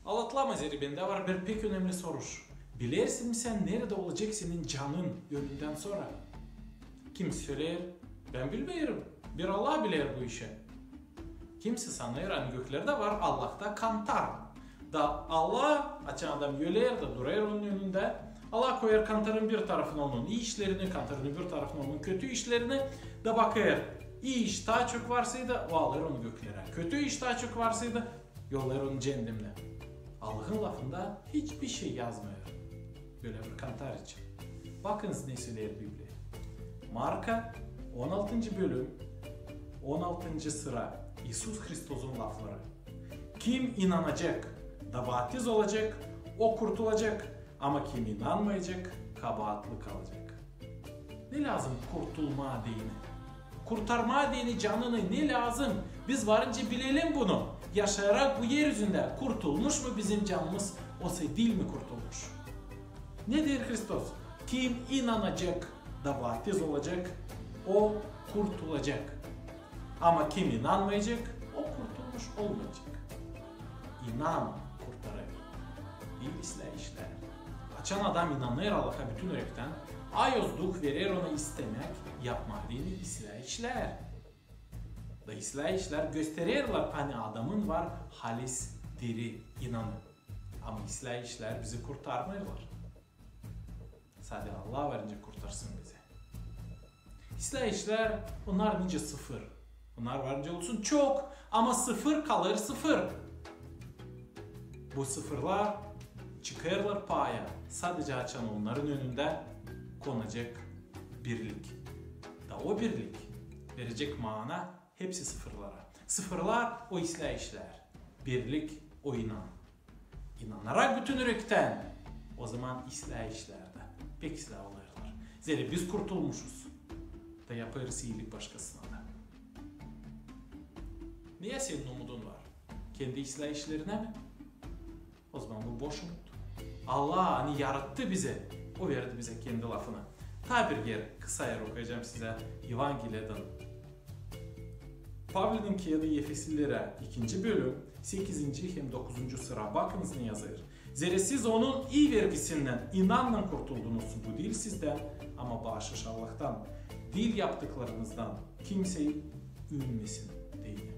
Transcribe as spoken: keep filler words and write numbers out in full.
Alaatlama, zerä bendä var bir pek önemli soruş. Bilersin mi sän, neredä olacek senin canın ölümdän sora? Kimisi söleer: bän bilmeerim, bir Allah biler bu işi. Kimisi sanêr, ani göklerdä var Allahta kantar. Da Allah, açan adam öler da durêr onun önündä, Allah koyêr kantarın bir tarafına onun ii işlerini, kantarın öbür tarafına onun kötü işlerini, da bakêr, ii iş taa çok varsaydı, o alêr onu göklerä. Kötü iş taa çok varsaydı, yollêr onu cendemnä. Allahın lafında hiçbir şey yazmêêr bölä bir kantar için. Bakınız, ne söleer Bibliya. Marka, on altıncı bölüm, on altıncı sıra, İisus Hristosun lafları. Kim inanacek da vaatiz olacek, o kurtulacek, ama kim inanmayacek, kabaatlı kalacek. Ne lääzım kurtulmaa deyni? Kurtarmaa deyni canını ne lääzım? Biz varınca bilelim bunu. Yaşayarak bu er üzündä, kurtulmuş mu bizim canımız, osa diil mi kurtulmuş? Ne deer Hristos? Kim inanacek da vaatiz olacek, o kurtulacek. Ama kim inanmayacek, o kurtulmuş olmayacek. İnan kurtarêr, diil islää işlär. Açan adam inanêr Allaha bütün ürektän, Ayoz Duh verer ona istemäk, yapmaa deyni islää işlär. Da islää işlär göstererlär, ani adamın var halis, diri inanı. Ama islää işlär bizi kurtarmêêrlar. Sade Allah varınca kurtarsın bizi. İslää işlär, onnar nicä sıfır. Onnar varınca olsun çok, ama sıfır kalêr sıfır. Bu sıfırlar çıkêrlar paya, sadecä açan onnarın önündä konacek birlik. Da o birlik verecek maana hepsi sıfırlara. Sıfırlar o islää işlär, birlik o inan. İnanarak bütün ürektän, ozaman islää işlär dä pek islää olêrlar. Zerä biz kurtulmuşuz da yapêrız iilik başkasına da. Neyä senin umudun var? Kendi islää işlerinä mi? Ozaman bu boş umut. Allah, ani yarattı bizi, o verdi bizä kendi lafını. Taa bir kerä kısa er okuyacam sizä Evangeliyadın. Pavlinin kiyedi Efeslilerä, ikinci bölüm, sekizinci hem dokuzuncu sıra. Bakınız, ne yazêr. Zerä siz onun ii vergisindän inannan kurtuldunuz, bu diil sizdän, ama baaşış Allahtan. Diil yaptıklarınızdan, kimsey üündmesin deyni.